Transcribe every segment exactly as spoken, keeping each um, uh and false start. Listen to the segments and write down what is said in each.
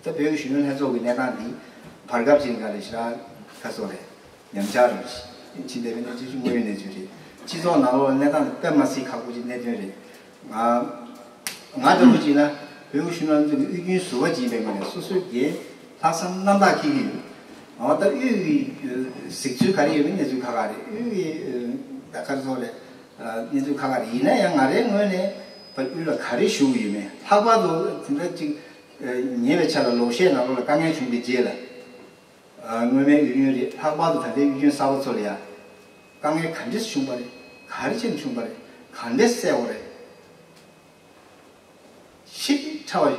ད་བོད་ཀྱི་གཞོན་ནུ་ལྷན་ཚོགས་ཀྱི་གནས་སྟངས་འདི་བར་སྐབས་ཅིག་ནང་ལ་ཞེ་དྲག་ཁ་སོ་རེད། ཉམས་ཆག་རེད། ཕྱི་འདས་པའི་གནས་ཚུལ་ཅིག་དངོས་ཡོད་གནས་ཚུལ་རེད། སྤྱི་ཚོགས་ནང་ལོགས་ལ་གནས་སྟངས་དཔེ་མ་སྲིད་ཁག་པོ་ཅིག་གནད་དོན་རེད། ང་ང་འདྲ་པོ་ཅིག་ན་བོད་ཀྱི་གཞོན་ནུ་ལྷན་ཚོགས་ཀྱི་དབུས་རྒྱུན་ཟུར་པ་ཅིག་ཡིན་པའི་ངོས་ནས་སོ་སོའི་འགན་ལྷག་བསམ་རྣམ་དག་འཁྱེར་གྱི་ཡོད། འོ་ད་དབུས་ཀྱི་གཟིགས་ཚུལ་ག་རེ་ཡོད་མེད་གནས་ཚུལ་ཁག་ཁག་རེད། དབུས་ཀྱི་ད་ག་རེ་ཟེར་དགོས་རེད། གནས་ཚུལ་ཁག་ཁག་རེད། ཡིན་ན་ཡང་ང་རའི་ངོས་ནས་ད་དབུས་ལ་ག་རེ་ཞུ་གི་ཡོད་མེད། ལྷག་པར་དུ་དེ་འདྲ་ཅིག་ཉེ་བའི་ཆར་ལ་ལོག་བཤད་ནང་ལོགས་ལ་དཀའ་ངལ་བྱུང་བའི་རྗེས་ལ། སྔོན་མའི་དབུས་རྒྱུན་རེད། ལྷག་པར་དུ་ད་ལྟའི་དབུས་རྒྱུན་གསར་པ་ཚོ་ལ་ཡང་དཀའ་ངལ་ག་འདྲས་བྱུང་བ་རེད། ག་རེ་བྱས་ནས་བྱུང་བ་རེད། ག་འདྲས་སེལ་བ་རེད། ཞིབ་ཕྲ་བ་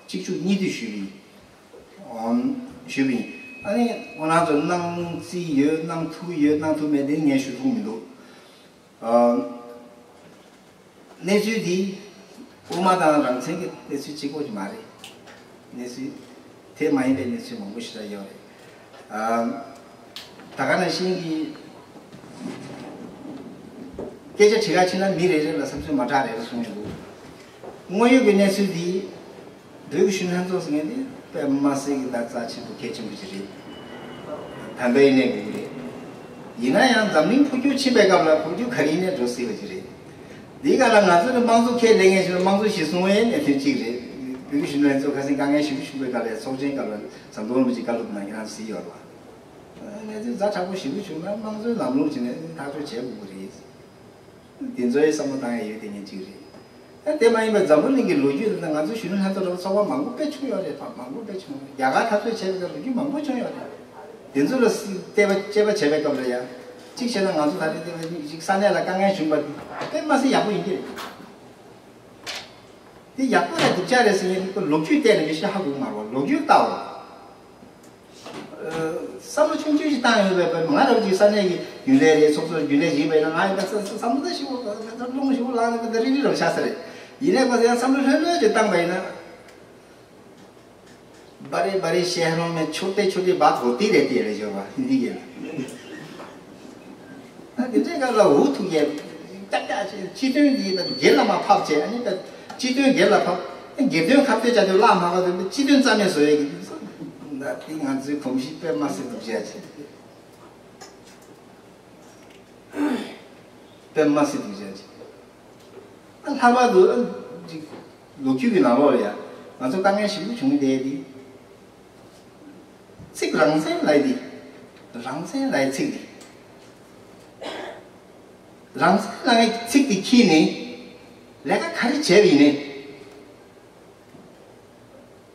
གཅིག་མཇུག་གཉིས་མཐུད་ཞུས་པ་ཡིན། ཨོམ། ཞུས་པ་ཡིན། ཨ་ནི་ཁོང་རང་ཚོ་གནང་རྩིས་ཡོད། གནང་ཐུབ་ཡོད། གནང་ཐུབ་མེད་དེ་ངས་ཞུ་ཐུབ་མི་འདུག་ཨོམ། གནས་ཚུལ་འདི་དབུ་མ་དང་རང་བཙན་གྱི་གནས་ཚུལ་གཅིག་པོ་ཅིག་མ་རེད། གནས་ཚུལ་དེ་མ་ཡིན་པའི་གནས་ཚུལ་མང་པོ་ཞིག་ཡོད་རེད། ཨ། ད་ག་ནང་བཞིན་གྱི་སྐད་ཆ་དྲི་ག་ཕྱིན་ན་མི་རེ་རེ་ལ་བསམ་ཚུལ་མ་འདྲ་རེ་རེ་གསུངས་ཡོང་འདུག་དངོས་ཡོད་ཀྱི་གནས་ཚུལ་འདི་བོད་ཀྱི་གཞོན་ནུ་ལྷན་ཚོགས་ཟེར་མཁན་འདི་དཔེ་མ་སྲིད་ཀྱི་ད་རྩ་ཆེན་པོ་གལ་ཆེན་པོ་ཅིག་རེད། ད་ལྟ་ཡིན་ནའི་དགོས་ཀྱི་རེད། ཡིན་ན་ཡང་འཛམ་གླིང་འཕོ་འགྱུར་ཕྱིན་པའི་སྐབས་ལ་འཕོ་འགྱུར་ག་རེ་ཡིན་ནའི་འགྲོ་སྲིད་པ་ཅིག་རེད། འདིའི་སྒང་ལ་ང་ཚོ་ནི་དམངས་གཙོ་ཁས་ལེན་མཁན་ཞིག་ལ་དམངས་གཙོ་གཞིར་བཟུང་བའི་གནད་དོན་གཅིག་རེད། བོད་ཀྱི་གཞོན་ནུ་ལྷན་ཚོགས་ཁ་སང་དཀའ་ངལ་ཞེ་པོ་བྱུང་བའི་སྐབས་ལ་ཚོགས་ཆེན་སྐབས་ལ་ཟམ་གདོང་རིན་པོ་ཆེ་བཀའ་སློབ་གནང་མཁན་རང་གཟིགས་ཡོད་རེད་བ། གནས་ཚུལ་ཛ་དྲག་པོ་ཞེ་པོ་བྱུང་ན་དམངས་གཙོའི་ལམ་ལུགས་ཅིག་ནས་ཐག་གཅོད་བྱེད་དགོས་ཀྱི་རེད། འདི་ཚོའི་བསམ་བློ་བཏང་ཡ་ཡོད་དེ་ངན་གཅིག་རེད། ཨ་དེ་མ་ཡིན་པར་འཛམ་བུ་གླིང་གི་ལོ་རྒྱུས་ལ་ང་ཚོ་གཞོན་ནུ་ལྷན་ཚོགས་རང་ཚོགས་པ་མང་པོ་དཔེ་བྱུང་ཡོད་རེད། ཕ་མང་པོ་དཔེ་བྱུང་ཡོད། རྒྱ་གར་འཐབ་རྩོད་བྱས་པའི་སྐབས་ལོ་རྒྱུས་མང་པོ་བྱུང་ཡོད་རེད། དེ་ཚོ་ལ་སྲིད་བལྟས་པ་དཔྱད་པ་བྱས་པའི་སྐབས་ལ་ཡང་གཅིག་བྱས་ན་ང་ཚོ་ད་རེས་དེ་བ་ཅིག་ས་གནས་ལ་དཀའ་ངལ་བྱུང་བ་དཔེ་མ་སྲིད་ཡག་པོ་ཡིན་གྱི་རེད། དེ་ཡག་པོ་རེད་སྡུག་ཅག་རེད་ཟེར་མཁན་དེ་ཁོ་ལོ་རྒྱུས་བལྟས་ནས་མི་ཤེས་ཧ་གོ་གི་མ་རེད་བ། ལོ་རྒྱུས་ལྟ་འོ། བསམ་བློ་ཆུང་ཆུང་ཞིག་བཏང་ཡོད་པའི་ང་རང་གི་ས་གནས་ཀྱི་རྒྱུན་ལས་རེད། ཚོགས་གཙོ་རྒྱུན་ལས་ཡིན་པས་ན་ང་ཡིན་པ་བསམ་བློ་ཞིག་རླུང་ཞིག་ལངས་ནས་ད་རིག་རིག་རང་ཆགས་ས་རེད། ཡིན་ནའི་ཁོ་ཚོ་ཡང་བསམ་བློ་ལྷོད་ལྷོད་ཅིག་བཏང་པ་ཡིན་ན། बड़े बड़े शहरों में छोटे छोटे बात होती रहती है ལབ་ཡོད་པ་ཧིན་དི་གི་ལ། ད་དེ་འདྲའི་སྐབས་ལ་འུ་ཐུག་ཡས་ཀྱག་ཀྱག་བྱས་སྤྱི་དོན་འདི་ད་སྒེར་ལ་མ་ཕབ་བྱས། ཨ་ནི་ད་སྤྱི་དོན་སྒེར་ལ་ཕབ། སྒེར་དོན་ཁ་གཏད་བྱ་དུས་བརླག་མ་ག་དུས་སྤྱི་དོན་རྩ་མེད་བཟོ་ཡས་ཀྱི་དུས་ཚོད་ད་དེ་ང་ཚོའི་གོམས་གཤིས་དཔེ་མ་སྲིད་སྡུག་ཅག་ཅིག་དཔེ་མ་སྲིད་སྡུག་ཅག་ཅིག་ཨ་ལྷག་པར་དུ་ཨ་ཅིག་ལོ་རྒྱུས་ཀྱི་ནང་ལོགས་ལ་ཡ་ང་ཚོ་དཀའ་ངལ་ཞིག་བྱུང་བསྡད་དེ། ཚིག་རང་བཙན་ལབ་དེ། རང་བཙན་ལབ་ཚིག་དེ། རང་བཙན་ལབ་ཚིག་དེ་ཁྱེར་ནས་ལས་ཀ་ག་རེ་བྱས་པ་ཡིན་ནའི།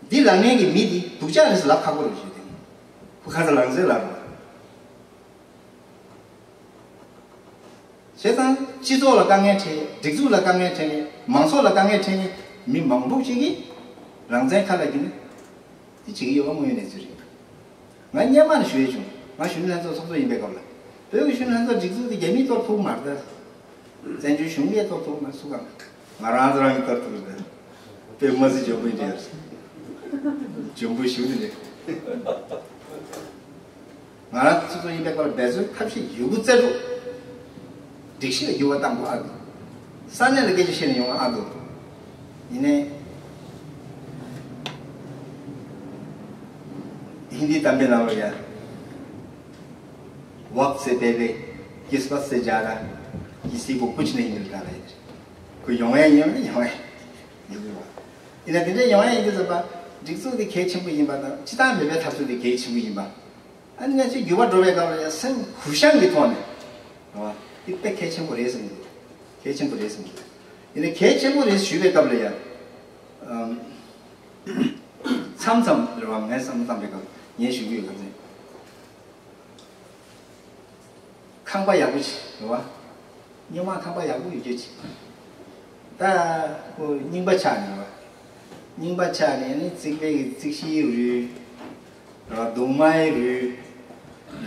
འདི་ལབ་མཁན་གྱི་མི་འདི་སྡུག་ཅག་རེད་ཟེར་ལབ་ཁག་པོ་རེད་ཞུ་དེ། ཁོ་ཁ་ཚ་རང་བཙན་ལབ་རེད། བྱས་ཙང་སྤྱི་ཚོགས་ལ་དཀའ་ངལ་འཕྲད། སྒྲིག་འཛུགས་ལ་དཀའ་ངལ་འཕྲད་མཁན། མང་ཚོགས་ལ་དཀའ་ངལ་འཕྲད་མཁན་མི་མང་པོ་ཅིག་གིས་རང་བཙན་ཁ་ལ་བསྒྱུར་ནས་འདི་བྱེད་ཀྱི་ཡོད་པ་དངོས་ཡོད་གནས་ཚུལ་རེད། ང་སྔོན་མ་ནས་ཞུ་ཡས་བྱུང་། ང་གཞོན་ནུ་ལྷན་ཚོགས་ཚོགས་གཙོ་ཡིན་པའི་སྐབས་ལ། བོད་ཀྱི་གཞོན་ནུ་ལྷན་ཚོགས་སྒྲིག་འཛུགས་དེ་རྒྱ་མིས་གཏོར་ཐུབ་མ་རེད་ད། བཙན་བྱོལ་གཞུང་གིས་གཏོར་ཐུབ་མ་སུ་གང་། ང་རང་ཚོ་རང་གིས་གཏོར་ཐུབ་རེད་ད། དཔེ་མ་སྲིད་འཇོན་པོ་ཡིན་འདྲ་ཡོད་རེད། འཇོན་པོ་ཞུ་ནི་རེད། ང་རང་ཚོ་ཚོ་ཡིན་པའི་སྐོར་འབད་བརྩོན་ཐབས་ཤེས་ཡོད་རྒུ་རྩལ་སྤྲུགས། སྒྲིག་གཞི་ལ་འགྱུར་བ་གཏང་དགོས་ཨ་དགོས། ས་གནས་ལ་སྐད་ཆ་བཤད་ནས་ཡོང་བ་ཨ་དགོས། ཡིན་ནའི། ཧིན་དིའི་གཏམ་དཔེ་ནང་ལ་ཡ། वक्त से पहले किस्मत से ज़्यादा किसी को कुछ नहीं मिलता है। ཁོ་ཡོང་ཡ་ཡིན་ཡང་ཡོང་ཡ་ཡིན་དགོས་པ། ཡིན་ན་དེ་འདྲ་ཡོང་ཡ་ཡིན་དུས་ཙམ་པ་སྒྲིག་འཛུགས་དེ་གལ་ཆེན་པོ་ཡིན་པ་དང་སྤྱི་བཏང་མེད་པའི་འཐབ་རྩོད་དེ་གལ་ཆེན་པོ་ཡིན་པ། ཨ་ནི་ང་ཚོས་འགྱུར་བ་འགྲོ་བའི་སྐབས་ལ་ཡང་སེམས་གུ་བཤངས་ཀྱི་ཐོག་ནས། རེད་བ། འདི་དཔེ་གལ་ཆེན་པོ་རེད་བསམ་གྱི་འདུག་གལ་ཆེན་པོ་རེད་བསམ་གྱི་འདུག་ཡིན་ནའི་གལ་ཆེན་པོ་རེད་ཞུས་པའི་སྐབས་ལ་ཡང་། ཨམ། མཚམས་མཚམས་རེད་བ། ངས་བསམ་བློ་བཏང་པའི་སྐབས་ངས་ཞུ་གི་ཡོད་ག་ཚོད། ཁང་པ་ཡག་པོ་ཞིག་རེད་བ། སྔོན་མ་ཁང་པ་ཡག་པོ་ཡོད་རྒྱུ་ཅིག་ད་ཁོ་རྙིང་པ་ཆགས་ནས་རེད་བ། རྙིང་པ་ཆགས་ནས་ནི་རྩིག་པའི་གི་རྩིག་གཞིའི་རུལ། རེད་བ། གདུང་མའི་རུལ།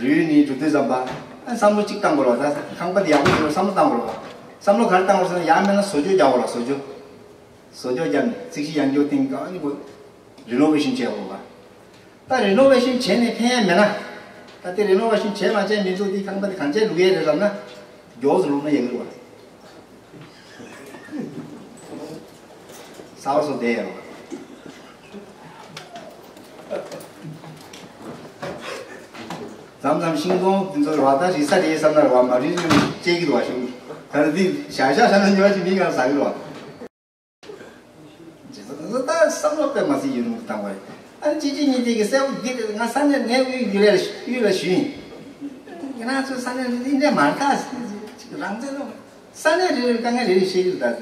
རུལ་ནས་འགྲོ་དུས་ཙམ་པ། ཨ་བསམ་བློ་གཅིག་བཏང་དགོས་རེད་བ། ད་ཁང་པ་དེ་ཡག་པོ་ཡོད་བསམ་བློ་བཏང་དགོས་རེད་བ། བསམ་བློ་ག་རེ་བཏང་དགོས་ཟེར་ན་ཡང་མིན་ན་བཟོ་བཅོས་རྒྱག་དགོས་རེད་བ། བཟོ་བཅོས། བཟོ་བཅོས་བརྒྱབ་ནས་རྩིག་གཞི་ཡང་བསྐྱར་བཏིང་གང་ནི་དགོས། རི་ནོ་ཝེ་ཤིན་བྱས་དགོས་པ། ད་རི་ནོ་ཝེ་ཤིན་བྱས་ནས་ཕན་ཡ་མེད་ན། ད་དེ་རི་ནོ་ཝེ་ཤིན་བྱས་མ་བྱས་མི་ཚོ་དེ་ཁང་པ་དེ་གང་བྱས་བླུག་ཡས་རེད་ལབ་ན། མགྱོགས་སུ་བླུག་ན་ཡག་གི་རེད་བ། གསར་པ་ཚོ་བསྡད་ཡོད་རེད་བ། མཚམས་མཚམས་ཤིང་སྡོང་དེ་ཚོ་རེད་བ། ད་རིག་ས་རེད་བསམ་ན་རེད་བ། མ་རིག་ནས་བཅད་ཀྱི་འདུག་བ། ཤིང་། ད་ནི་འདི་བཞག་བཞག་བཞག་ན་ཉོ་ཅིག་མི་གང་ཟ་གི་རེད་བ། རྗེས་སུ་ད་བསམ་བློ་དཔེ་མ་སྲིད་ཡུན་རིང་པོ་བཏང་བ་རེད། ཨ་ནི་གཅིག་གཅིག་གཉིས་གཉིས་ཀྱི་གསལ་པོ་འདི་རེད། ང་ས་གནས་ངའི་དབུས་ཡུལ་ལ་དབུས་ལ་ཞུ་ཡིན། ང་རང་ཚོའི་ས་གནས་འདི་འདྲ་མ་རེད། ད་རང་བཙན་ལོ། ས་གནས་རེ་རེ་དཀའ་ངལ་རེ་རེ་བཤད་ཀྱི་རེད་ད།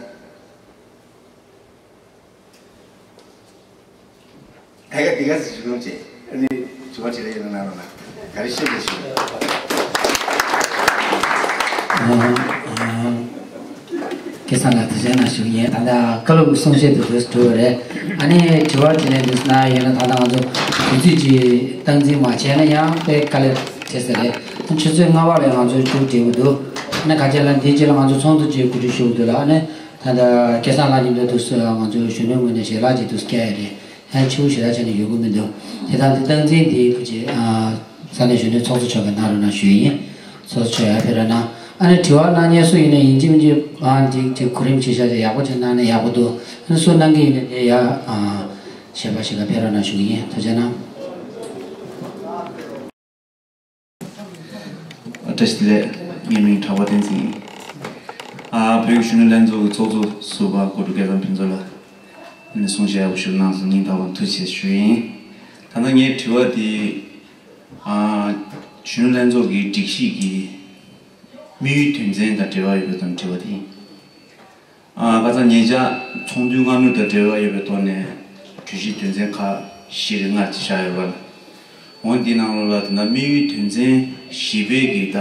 ད་ག་དེ་ག་ཟེར་ཞུ་ཡོང་བྱས། ཨ་ནི་དྲི་བ་དྲིས་ལན་ཡོད་ན་གནང་རོགས་གནང་། ག་རེ་བཤད་དགོས་ཞུ། ཨ། ཨ། སྐལ་བཟང་ལགས་ཐུགས་རྗེ་གནང་ཞུ་ཡིན། ད་ལྟ་བཀའ་སློབ་གསུང་བཤད་དུ་འདུག་འགྲོ་བ་རེད། ཨ་ནི་དྲི་བ་དྲིས་ལན་འདུག་ན་ཡོད་ན། ད་ལྟ་ང་ཚོ་དུས་ཚོད་ཀྱི་སྟངས་འཛིན་མ་བྱས་ན་ཡང་དཔེ་དཀའ་ལས་འཕྲད་ས་རེད། ཆུ་ཚོད་ལྔ་པ་ལ་ང་ཚོ་མཇུག་སྒྲིལ་གྱི་འདུག་ཨ་ནི་ག་ཅི་ལ་འདིའི་རྗེས་ལ་ང་ཚོ་ཚོགས་འདུ་ཅིག་གོ་སྒྲིག་ཞུ་གི་འདུག་ལ། ཨ་ནི་ད་ལྟ་སྐལ་བཟང་ལགས་མཉམ་དུ་འདུག་སེ་ང་ཚོ་གཞོན་ནུའི་ངོས་ནས་ཞལ་ལག་ཅིག་འདུག་སེ་བཀལ་ཡ་རེད། ཡང་ཆེ་བོ་ཞེ་དྲག་བྱས་ནས་ཡོད་དགོས་མི་འདུག་དེ་དང་དེ་སྟངས་འཛིན་དེ་ཁུ་ཅི། ཨ། ས་གནས་གཞོན་ནུ་ཚོགས་གཙོ་མཆོག་གིས་གནང་རོགས་གནང་ཞུ་ཡི་ཡིན། ཚོགས་གཙོ་མཆོག་ཡར་ཕེབས་རོགས་གནང་། ཨ་ནི་དྲི་བ་གནང་མཁན་སུ་ཡིན་ནའི་ཡིན་གཅིག་མིན་གཅིག་ཨ་ཅིག་ཅིག་གོ་རིམ་ཅིག་བཞག་བྱས་ཡག་པོ་ཅིག་གནང་ན་ཡག་པོ་འདུག་ཨ་ནི་སུ་གནང་གི་ཡིན་ནའི་དེ་ཡར། ཨ། ཞལ་པར་ཞིག་ག་ཕེབས་རོགས་གནང་ཞུ་གི་ཡིན། ཐུགས་རྗེ་གནང་། བཀྲ་ཤིས་བདེ་ལེགས། ངའི་མིང་གྲགས་པ་བསྟན་འཛིན་ཡིན། ཨ། བོད་ཀྱི་གཞོན་ནུ་ལྷན་ཚོགས་ཀྱི་ཚོགས་གཙོ་ཟུར་པ་གོ་སྒྲིག་སྐལ་བཟང་ཕུན་ཚོགས་ལགས་ནས་གསུང་བཤད་ཡག་པོ་ཞིག་གནང་སོང་། སྙིང་ཐག་པ་ནས་ཐུགས་རྗེ་ཆེ་ཞུ་ཡིན། ད་ལྟ་ངའི་དྲི་བ་དེ། ཨ། གཞོན་ནུ་ལྷན་ཚོགས་ཀྱི་སྒྲིག་གཞི་གི་དམིགས་ཡུལ་དོན་ཚན་དང་འབྲེལ་བ་ཡོད་པའི་ཐོག་ནས་དྲི་བ་དེ་ཡིན། ཨ། ཁ་སང་ཉེ་ཆར་ཚོགས་འདུའི་སྔ་སྣུར་དང་འབྲེལ་བ་ཡོད་པའི་ཐོག་ནས་གྲོས་གཞི་དོན་ཚན་ཁག་བཞི་རེ་ལྔ་ཅིག་བཞག་ཡོད་པ་ལ། འོ་འདི་ནང་ལོགས་ལ་ད་ལྟ་དམིགས་ཡུལ་དོན་ཚན་བཞི་པའི་གི་ད་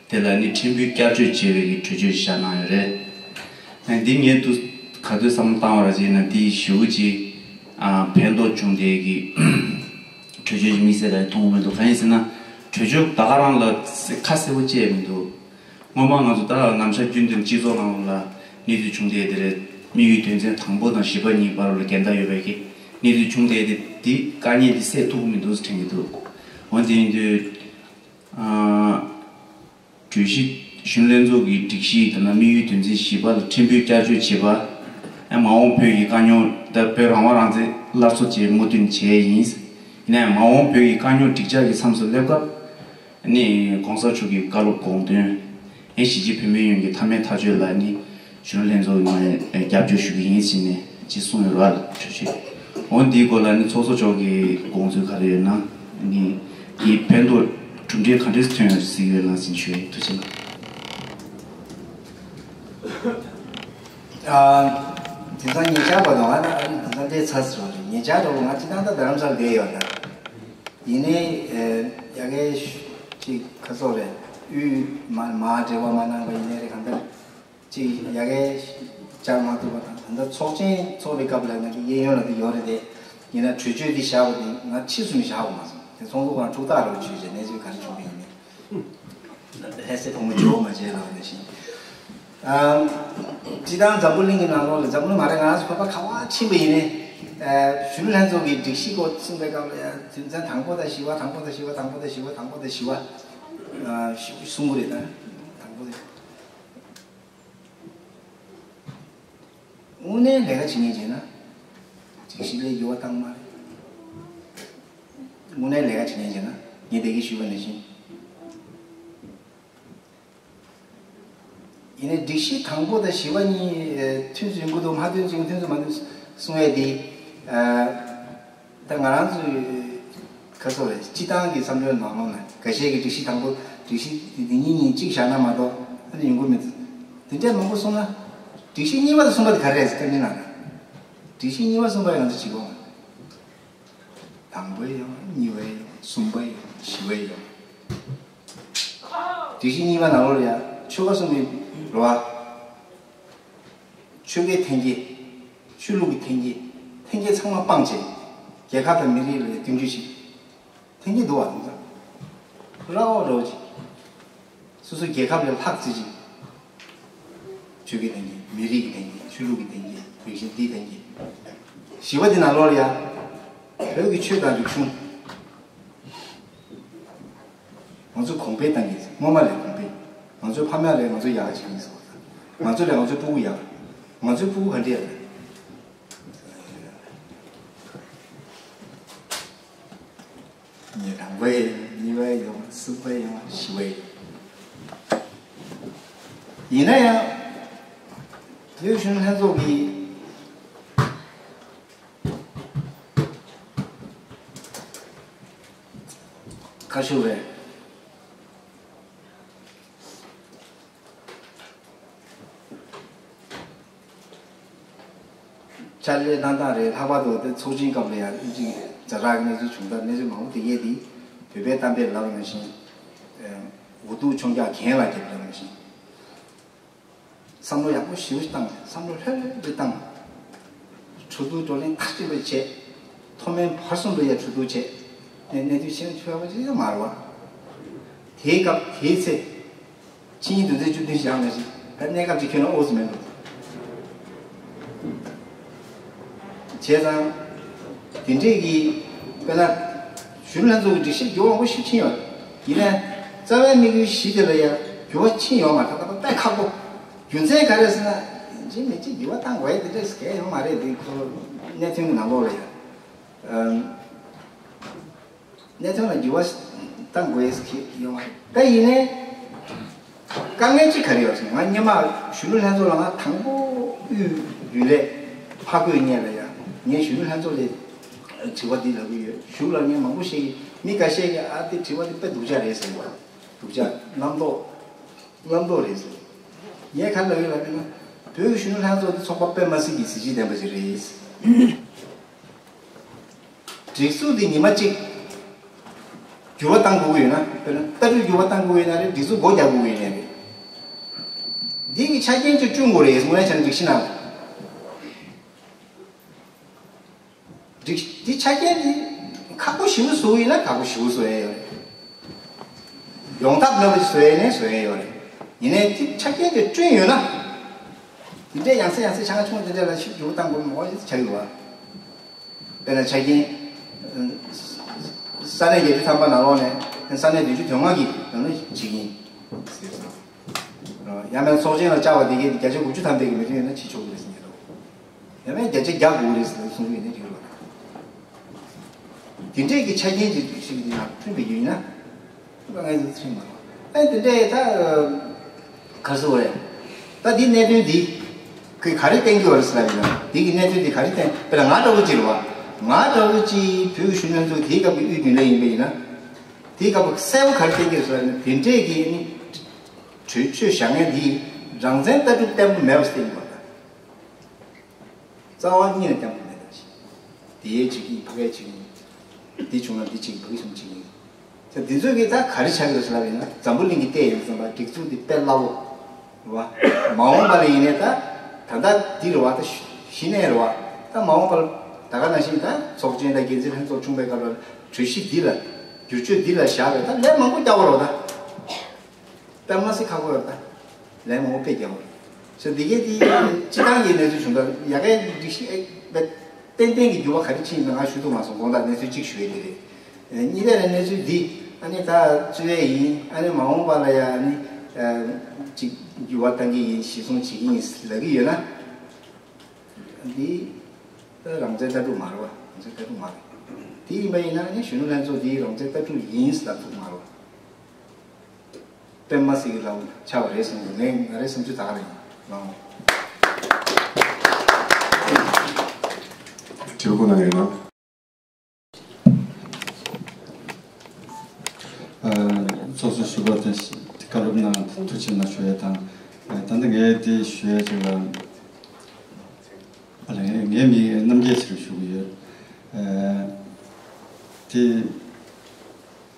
དེ་ལ་ནི་ཕྲན་བུ་བསྐྱར་བཅོས་བྱས་པའི་གི་གྲོས་ཆོད་ཞིག་བཞག་གནང་ཡོད་རེད། ཨ། འདི་ངས་དུ་ག་དུས་བསམ་བློ་བཏང་བ་ར་བྱས་ན་འདི་ཞེ་པོ་ཅིག་ཨ། ཕན་ཐོགས་བྱུང་། དེ་གི་གྲོས་ཆོད་ཅིག་དམིགས་བསལ་ལ་མཐོང་གི་མི་འདུག་གང་ཡིན་ཟེར་ན་གྲོས་ཆོད་ད་ག་རང་ལ་ཁ་གསལ་པོ་བཅད་མི་འདུག་སྔོན་མ་ང་ཚོ་ད་ནམ་ཞག་རྒྱུན་དུ་སྤྱི་ཚོགས་ནང་ལ་གནས་ཚུལ་བྱུང་བསྡད་དེ་རེད། དམིགས་ཡུལ་དོན་ཚན་དང་པོ་དང་བཞི་པ་གཉིས་བར་ལ་འགལ་ཟླ་ཡོད་པའི་གི་གནས་ཚུལ་བྱུང་བསྡད་དེ། འདི་དཀའ་ངལ་འདི་སེལ་ཐུབ་ཀྱི་མི་འདུག་ཟེར་དྲན་གྱི་འདུག་འོན་ཏེ་ཡིན་དུས། ཨ། གྲོས་གཞི། གཞོན་ནུ་ལྷན་ཚོགས་ཀྱི་སྒྲིག་གཞི་དང་དམིགས་ཡུལ་དོན་ཚན་བཞི་པ་ལ་ཕྲན་བུ་བསྐྱར་བཅོས་བྱེད་པ། ཨ། མ་འོངས་བོད་ཀྱི་དཀའ་རྙོག་ད་བོད་རང་དབང་རང་བཙན་སླར་གསོ་བྱེད་སྨོན་འདུན་བྱས་ཡིན། ཡིན་ནའང་མ་འོངས་བོད་ཀྱི་དཀའ་རྙོག་འགྲིག་འཇགས་ཀྱི་མཚམས་སུ་སླེབས་སྐབས། ནི་གོང་ས་མཆོག་གི་བཀའ་སློབ་དགོངས་དོན། ཨེ། གཞིས་བྱེས་བོད་མི་ཡོངས་ཀྱི་མཐའ་མའི་ཐག་གཅོད་ལ་ནི་གཞོན་ནུ་ལྷན་ཚོགས་ནས་རྒྱབ་སྐྱོར་ཞུ་གི་ཡིན་ཟེར་ནས་ཅིག་གསུངས་ཡོད་རེད་བ། གྲོས་ཆོད། འོ་འདིའི་སྐོར་ལ་ནི་ཚོགས་གཙོ་མཆོག་གི་དགོངས་ཚུལ་ག་རེ་ཡོད་ན། ནི་འདིའི་ཕན་ཐོགས་གྲུབ་འབྲས་ག་འདྲས་ཐོན་ཡོད་གཟིགས་ཡོད་ན་ཟེར་ཞུ་ཡིན། ཐུགས་རྗེ་གནང་། ཨ། དེང་སང་ཉེ་ཆར་བར་དུ་ང་ད་དེང་སང་འདྲའི་ཚ་ཟེར་བ་རེད། ཉེ་ཆར་དུ་ང་སྤྱི་བཏང་ད་རྡ་རམ་ས་ལ་བསྡད་ཡོད་ད། ཡིན་ནའི། ཨེ། ཡ་གི་ཅིག་ཁ་སོ་རེད། དབུས་མ་མ་འབྲེལ་བ་མ་གནང་བ་ཡིན་ནའི་རེད། གང་ལྟར་ཅིག་ཡ་གི་བཅར་མ་ཐུབ་པ་དང་། ད་ལྟ་ཚོགས་ཆེན་ཚོགས་པའི་སྐབས་ལ་ང་གི་གཡས་གཡོན་ལ་དེ་ཡོད་རེད་དེ། ཡིན་ན་གྲོས་ཆོད་འདི་བཞག་པ་དེ་ང་ཕྱིས་སུ་ནི་བཞག་པ་མ་སོང་། དེ་ཚོགས་འདུ་ཁང་འཁྲུག་རྟགས་རེ་བྱུང་རྗེས་གནས་ཚུལ་ག་རེ་བྱུང་བ་ཡིན་ནའི། ལྷ་སའི་བུ་མོ་ཇོ་བོ་མ་བྱས་ལབ་ནས་ཤིང་། ཨ། སྤྱི་བཏང་འཛམ་བུ་གླིང་གི་ནང་ལོགས་ལ། འཛམ་བུ་གླིང་མ་རེད། ང་རང་ཚོ་བོད་པ་ག་པར་ཕྱིན་པ་ཡིན་ནའི། ཨ། གཞོན་ནུ་ལྷན་ཚོགས་ཀྱི་སྒྲིག་གཞི་སྐོར་གསུངས་པའི་སྐབས་ལ་ཡང་དོན་ཚན་དང་པོ་དང་བཞི་པ། དང་པོ་དང་བཞི་པ། དང་པོ་དང་བཞི་པ། དང་པོ་དང་བཞི་པ། ཨ། གསུང་གི་རེད་ད། དང་པོ་དེ། དངོས་གནས་ལས་ཀ་བྱེད་མཁན་བྱས་ན། སྒྲིག་གཞི་ལ་འགྱུར་བ་བཏང་མ་རེད། དངོས་གནས་ལས་ཀ་བྱེད་མཁན་བྱས་ན། ངས་དེ་གི་ཞུས་པ་ནང་བཞིན། ཡིན་ནའི་སྒྲིག་གཞི་དང་པོ་དང་བཞི་པ་གཉིས་མཐུན་ཚུལ་ཡིན་དགོས་འདུག་མ་མཐུན་ཚུལ་ཡིན། མཐུན་ཚུལ་མ་མཐུན་གསུང་ཡས་དེ། ཨ། ད་ང་རང་ཚོའི་ཁ་སོ་རེད། སྤྱི་བཏང་གི་བསམ་བློའི་ནང་ལོགས་ན་འགའ་ཤས་ཀྱིས་སྒྲིག་གཞི་དང་པོ། སྒྲིག་གཞི་འདི་གཉིས་གཉིས་གཅིག་བཞག་ན་མ་གཏོགས་ཨ་ནི་ཡོང་གི་མི་འདུག་དེ་འདྲས་མང་པོ་གསུངས་ན། སྒྲིག་གཞི་གཉིས་པ་དང་གསུམ་པ་དེ་ག་རེ་རེད་ཟེར་སྐབས་ནི་ན། སྒྲིག་གཞི་གཉིས་པ་གསུམ་པ་ཡང་ང་ཚོ་བྱེད་དགོས། དང་པོ་ཡང་། གཉིས་པ་ཡང་། གསུམ་པ་ཡང་། བཞི་པ་ཡང་། སྒྲིག་གཞི་གཉིས་པ་ནང་ལོགས་ལ་ཡང་ཆོལ་ཁ་གསུམ་གྱི་རེད་བ། ཆོལ་ཁའི་འཐེན་འཁྱེར། ཆོས་ལུགས་ཀྱི་འཐེན་འཁྱེར། འཐེན་འཁྱེར་ཚང་མ་སྤངས་བྱས། རྒྱལ་ཁབ་དང་མི་རིགས་ལ་བསྟུན་རྒྱུ་ཞིག་འཐེན་འཁྱེར་འདུག་བ། དེང་སང་ར་བ་རོ་ཅིག་སོ་སོའི་རྒྱལ་ཁབ་ལས་ལྷག་ཙི་ཅིག་ཆོལ་ཁའི་འཐེན་འཁྱེར། མི་རིགས་ཀྱི་འཐེན་འཁྱེར། ཆོས་ལུགས་ཀྱི་འཐེན་འཁྱེར། རིག་གཞུང་འདིའི་འཐེན་འཁྱེར། བཞི་པ་འདི་ནང་ལོགས་ལ་ཡང་བོད་ཀྱི་ཆོས་དང་རིག་གཞུང་། ང་ཚོ་གོང་འཕེལ་གཏང་གི་ཡིན། སྔོན་མ་ལས་གོང་འཕེལ། ང་ཚོའི་ཕ་མ་ལས་ང་ཚོ་ཡག་ག་བྱེད་ཀྱི་ཡིན་ཟེར་བ་དང་། ང་ཚོ་ལས་ང་ཚོའི་སྤུ་གུ་ཡག་ང་ཚོའི་སྤུ་གུ་ག་འདྲ་ཡག་པ་ཡིན། གཉིས་པ་ཡོང་། གསུམ་པ་ཡོང་། བཞི་པ་ཡོང་། ཡིན་ན་ཡང་བོད་གཞོན་ནུ་ལྷན་ཚོགས་ཀྱི་ཁ་ཤོར་བའི་ཕྱག་ལས་གནང་སྟངས་རེད། ལྷག་པར་དུ་དེ་ཚོགས་ཆེན་སྐབས་ལ་ཡང་ཅིག་ཛ་དྲག་གི་གནས་ཚུལ་བྱུང་སྟངས། གནས་ཚུལ་མང་པོ་དེ་གས་དེ་བོད་པའི་གཏམ་དཔེ་ལབ་ནང་བཞིན། འུ་སྡུག་མཆོང་རྒྱག་གྱེན་ལ་རྒྱབ་ལབ་ནང་བཞིན། བསམ་བློ་ཡག་པོ་ཞེ་པོ་བཏང་། བསམ་བློ་ལྷོད་ལྷོད་བཏང་། གྲོས་བསྡུར་བགྲོ་གླེང་མཐའ་གཅིག་ཏུ་བྱས། མཐོ་དམན་བར་གསུམ་དུ་ཡང་གྲོས་བསྡུར་བྱས། གནད་གནད་དོན་ཆེན་ཆེ་བ་ཅིག་ཡང་མ་རེད་བ། དེའི་སྐབས་དེའི་ཚེ། ཕྱི་ཉིན་དོན་ཚན་བཅུ་བདུན་བཞག་ནང་བཞིན། ད་གནས་སྐབས་ཅིག་ཁྱོད་ལ་ཨོ་ཙི་མེད་འགྲོ། བྱས་ཙང་། དེ་འདྲས་ཀྱི། དཔེར་ན། གཞོན་ནུ་ལྷན་ཚོགས་ཀྱི་སྒྲིག་གཞི་འགྱུར་བ་མང་པོ་ཞིག་ཕྱིན་ཡོད། ཡིན་ནའི། རྩ་བའི་དམིགས་ཡུལ་བཞི་དེ་ལ་ཡང་འགྱུར་བ་ཕྱིན་ཡོད་མ་རེད། ད་ལྟ་དཔེ་ཁག་པོ། རྒྱུ་མཚན་ག་རེ་ཟེར་ན། ཡིན་གཅིག་མིན་གཅིག་འགྱུར་བ་གཏང་དགོས་ཡ་དེ་འདྲས་གལ་ཡོད་མ་རེད། དེ་ཁོ་གནད་དོན་གྱི་ནང་ལོགས་ལ་ཡང་། ཨམ། གནད་དོན་ལ་འགྱུར་བ་གཏང་དགོས་ཀྱི་ཡོད་མ་རེད། ད་ཡིན་ནའི། དཀའ་ངལ་གཅིག་ག་རེ་ཡོད་ཟེར། ང་སྔོན་མ་གཞོན་ནུ་ལྷན་ཚོགས་ལ་ང་དང་པོ་དབུས་རྒྱུན་ལས་ཕར་བསྐོས་སྔོན་ལ་ཡང་། ངས་གཞོན་ནུ་ལྷན་ཚོགས་ལ་དྲི་བ་འདི་ལབ་ཀྱི་ཡོད། གཞུག་ལ་ངས་མང་པོ་ཞིག་གིས། མི་འགའ་ཤས་ཀྱིས། ཨ། དེ་དྲི་བ་དེ་དཔེ་སྡུག་ཅག་རེད་ཟེར་བ། སྡུག་ཅག། རྣམ་རྟོག། རྣམ་རྟོག་རེད་ཟེར། ངས་ག་རེ་ལབ་ཡོད་ལབ་ན། བོད་ཀྱི་གཞོན་ནུ་ལྷན་ཚོགས་དེ་ཚོགས་པ་དཔེ་མ་སྲིད་ཀྱི་གཟི་བརྗིད་ལྡན་པ་ཞིག་རེད། སྒྲིག་འཛུགས་འདི་ཉི་མ་གཅིག་འགྱུར་བ་གཏང་དགོས་ཀྱི་ཡོད་ན། དཔེར་ན་ལྟ་གྲུབ་འགྱུར་བ་གཏང་དགོས་ཀྱི་ཡོད་ན་རེད། སྒྲིག་འཛུགས་སྒོ་རྒྱག་དགོས་ཀྱི་ཡོད་ན་རེད། འདི་གི་ཆ་རྐྱེན་ཅིག་བསྐྲུན་དགོས་རེད། དངོས་གནས་བྱས་ན་སྒྲིག་གཞི་ནང་། སྒྲིག་འདི་ཆ་རྐྱེན་འདི་ཁག་པོ་ཞེ་པོ་བཟོ་ཡིན་ན་ཁག་པོ་ཞེ་པོ་བཟོ་ཡ་ཡོད་རེད། ཡོང་ཐབས་མེད་པ་ཞིག་བཟོ་ཡ་ནས་བཟོ་ཡ་ཡོད་རེད། ཡིན་ནའི་འདི་ཆ་རྐྱེན་དེ་བསྐྲུན་ཡོད་ན། འདི་འདྲའི་ཡང་སེ་ཡང་སེ་ཆང་ཆུང་འདི་འདྲ་ལ་ཞིབ་འཇུག་བཏང་དགོས་མོ་ཆགས་ཡོད་བ། དཔེར་ན་ཆ་རྐྱེན། ས་གནས་བརྒྱད་ཅུ་ཐམ་པ་ནང་ལོགས་ནས་ས་གནས་བདུན་ཅུ་དོན་ལྔ་གི་ནང་ནས་བྱེད་ཀྱི་ཡིན་ཟེར་སོང་། ཡང་ན་ཚོགས་ཆེན་ལ་བཅར་བ་དེ་གས་བརྒྱ་ཆ་དགུ་བཅུ་ཐམ་པའི་གི་མི་ཐོན་ཡོད་ན་བྱེད་ཆོག་གི་རེད་ཟེར་ཉན་རོགས། ཡང་ན་བརྒྱ་ཆ་བརྒྱ་དགོས་རེད་ཟེར་གསུང་གི་ཡོད་ན་འགྲིག་རོགས། དེ་འདྲས་ཀྱི་ཆ་རྐྱེན་ཅིག་ཞིག་ཡང་བསྐྲུན་པའི་ཡོད་ན། ང་ཚོ་ཚུལ་མ་རེད། ཨ། དེ་འདྲས་ད། ག་རེ་ཟེར་དགོས་རེད། ད་འདི་གནད་དོན་འདི། ཁོས་ག་རེ་བསྟན་གྱི་ཡོད་རེད་ཟེར་ལབ་ཡིན་ན། འདི་གི་གནད་དོན་འདི་ག་རེ་བསྟན། དཔེར་ན་ང་འདྲ་བོ་ཅིག་རེད་བ། ང་འདྲ་བོ་ཅིག་བོད་ཀྱི་གཞོན་ནུ་ཚོ་དེའི་སྐབས་ཀྱི་དབུས་རྒྱུན་ལས་ཡིན་པ་ཡིན་ན། དེའི་སྐབས་ཀྱི་གསལ་པོ་ག་རེ་བསྟན་གྱི་རེད་ཟེར་ལབ་ན། དེ་འདྲས་ཀྱི་ནི་གྲོས་ཆོད་བཞག་མཁན་འདི་རང་བཙན་ལྟ་གྲུབ་བརྟན་པོ་མེད་པ་བསྟན་གྱི་ཡོད་རེད། རྩ་བ་ཉིད་ནས་བརྟན་པོ་མེད་པ་ཞིག། དེའི་བྱེད་ཀྱི་ཕ་གའི་བྱེད་ཀྱི། འདི་བྱུང་ན་འདི་བྱེད་ཀྱི། ཕ་གི་བྱུང་བྱེད་ཀྱི། ད་འདི་ཚོ་གིས་ད་ག་རེ་བྱ་དགོས་ཟེར་ལབ་ཡིན་ན། འཛམ་བུ་གླིང་གི་བལྟས་ཡོང་བསམ་པ་སྒྲིག་འཛུགས་འདི་དཔེ་སླ་བོ་རེད་བ། མ་འོངས་པ་ལ་ཡིན་ནའི་ད། ད་ལྟ་འདི་རེད་བ། ད་གཞི་ནས་རེད་བ། ད་མ་འོངས་པ་ལ་ད་ག་ནང་བཞིན་ད་ཚོགས་ཆེན་དང་འགན་འཛིན་ལྷན་ཚོགས་བྱུང་བའི་སྐབས་ལ་གྲོས་གཞི་འདི་ལ། བསྒྱུར་བཅོས་འདི་ལ་བཞག་པའི་ད་ལས་མང་པོ་རྒྱག་དགོས་རེད་བ་ད། དཔེ་མ་སྲིད་ཁག་པོ་ཡོད་ད། ལན་མང་པོ་དཔེ་རྒྱག་པ་རེད། སོ་འདི་གའི་དེ་སྤྱི་བཏང་གི་གནས་ཚུལ་བྱུང་ད། ཡ་གའི་སྒྲིག་གཞི་ཨེ་ཏན་ཏན་གྱི་འགྱུར་བ་ག་རེ་ཕྱིན་ཡིན་ན་ང་ཞུ་ཐུབ་མ་སོང་། དགོངས་དག། གནས་ཚུལ་གཅིག་ཞུ་ཡས་དེ་རེད། ཨེ། གཉིས་ནས་གནས་ཚུལ་འདི་ཨ་ནི་ད་རྩོད་ཡས་ཡིན། ཨ་ནི་མ་འོངས་པ་ལ་ཡ་ཨ་ནི་ཨ་གཅིག་འགྱུར་བ་གཏང་གི་ཡིན། གཞི་བཟུང་བྱེད་ཀྱི་ཡིན་ལབ་ཀྱི་ཡོད་ན། འདི་ད་རང་བཙན་ལྟ་གྲུབ་མ་རེད་བ། རང་བཙན་ལྟ་གྲུབ་མ་རེད། དེ་ཡིན་པ་ཡིན་ན་ཨ་ནི་གཞོན་ནུ་ལྷན་ཚོགས་འདི་རང་བཙན་ལྟ་གྲུབ་ཡིན་ལབ་ཐུབ་མ་རེད་བ། དཔེ་མ་སྲིད་ཀྱི་ལམ་ཆགས་པ་རེད་བསམ་གྱི་འདུག། ངས་ང་རའི་བསམ་ཚུལ་ད་ག་རེ་ཡིན་ལགས། དྲི་བ་ཁོ་ན་ཡོད་ན། ཨ། ཚོགས་གཙོ་ཞུ་བ་དེ་བཀའ་སློབ་གནང་ཐུགས་རྗེ་གནང་ཞུ་ཡས་དང་། ཨ། ད་ལྟ་ངས་དེ་ཞུ་ཡས་ཅིག་ལ། ཨ་ལས། ངའི་མིང་རྣམ་རྒྱལ་ཟེར་ཞུ་གི་ཡོད། ཨ། དེ།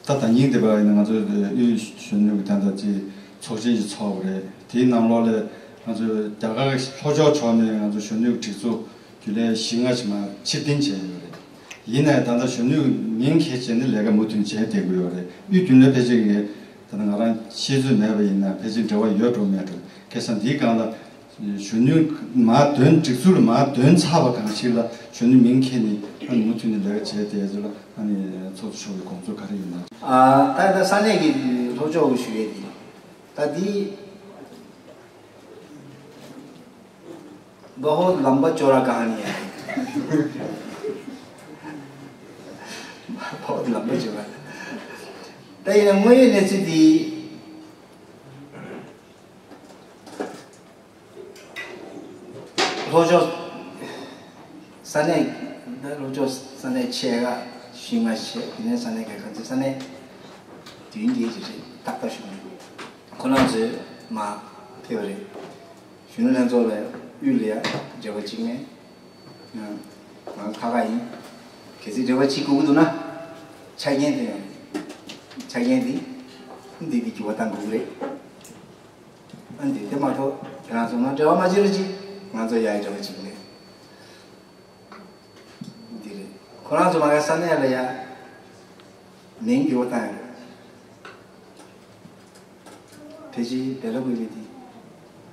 ད་ད་ཉིན་དེ་བར་ཡིན་ན་ང་ཚོ་དབུས་གཞོན་ནུ་གི་ད་ལྟ་ཅིག་ཚོགས་ཆེན་ཞིག་ཚོགས་པ་རེད། དེའི་ནང་ལོགས་ལ་ང་ཚོ་རྒྱ་གར་ལྷོ་ཕྱོགས་ཕྱོགས་ནས་ང་ཚོ་གཞོན་ནུ་སྒྲིག་འཛུགས་རྒྱུན་ལས་བཞི་ལྔ་ཞིག་མར་ཕྱིར་འཐེན་བྱས་ཡོད་རེད། ཡིན་ནའི་ད་ལྟ་གཞོན་ནུ་མིང་འཁྱེར་བྱས་ནས་ལས་ཀ་མུ་མཐུད་བྱས་བསྡད་ཀྱི་ཡོད་རེད། དབུས་རྒྱུན་ལས་ཕལ་ཆེར་ངས་ད་ལྟ་ང་རང་ཤེས་ཚོད་མེད་པ་ཡིན་ན་ཕལ་ཆེར་འབྲེལ་བ་ཡོད་འགྲོ་མེད་འགྲོ། བྱས་ཙང་འདིའི་སྒང་ལ། གཞོན་ནུ་མར་འདོན། སྒྲིག་འཛུགས་ལ་མར་འདོན་ཚར་བ་གང་ཞིག་ལ་གཞོན་ནུ་མིང་འཁྱེར་ནས་ཨ་ནི་མུ་མཐུད་ནས་ལས་ཀ་བྱས་ཏེ་ཚོ་ལ་ཨ་ནི་ཚོགས་གཙོ་མཆོག་གི་དགོངས་ཚུལ་ག་རེ་ཡིན་ན། ཨ། ད་ལྟ་ས་གནས་ཀྱི་ལྷོ་ཕྱོགས་ཀྱི་ཞུ་ཡས་དེ་ད་འདི་बहुत लंबा चौड़ा कहानी है। बहुत लंबा चौड़ा। ད་ཡིན་ན་དངོས་ཡོད་གནས་ཚུལ་འདི། ལྷོ་ཕྱོགས་ས་གནས། ད་ལྷོ་ཕྱོགས་ས་གནས་ཆེ་ག་ཞུས་མ་ཤེས། དེ་ནས་ས་གནས་ག་ག་ཚོད་ས་གནས་བདུན་གྱི་ཅིག་རེད། ཏག་ཏག་ཞུ་མི་འདུག་ཁོ་རང་ཚོས་མ་ཕེབས་པ་རེད། གཞོན་ནུ་ལྷན་ཚོགས་ལ་དབུས་ལ་ཡ་འབྲེལ་བ་གཅིག་མེད། ང་ཁ་ཁ་ཡིན། གལ་སྲིད་འབྲེལ་བ་གཅིག་དགོས་ཀྱི་འདུག་ན། ཆ་རྐྱེན་དེ་ཡང་། ཆ་རྐྱེན་དེ་འདི་འདི་འགྱུར་བ་གཏང་དགོས་ཀྱི་རེད། ཨ་འདི་དེ་མ་གཏོགས་ཁྱེད་རང་ཚོ་ང་འབྲེལ་བ་མ་བྱེད་རོགས་གྱིས། ང་ཚོ་ཡ་ཡི་འབྲེལ་བ་གཅིག་མེད། འདི་རེད། ཁོ་རང་ཚོ་མ་ག་ས་གནས་ལ་ཡ་མིང་འགྱུར་བ་བཏང་ཡོད་རེད། ཕལ་ཆེར་བེ་ལ་ཀུ་པི་དེ།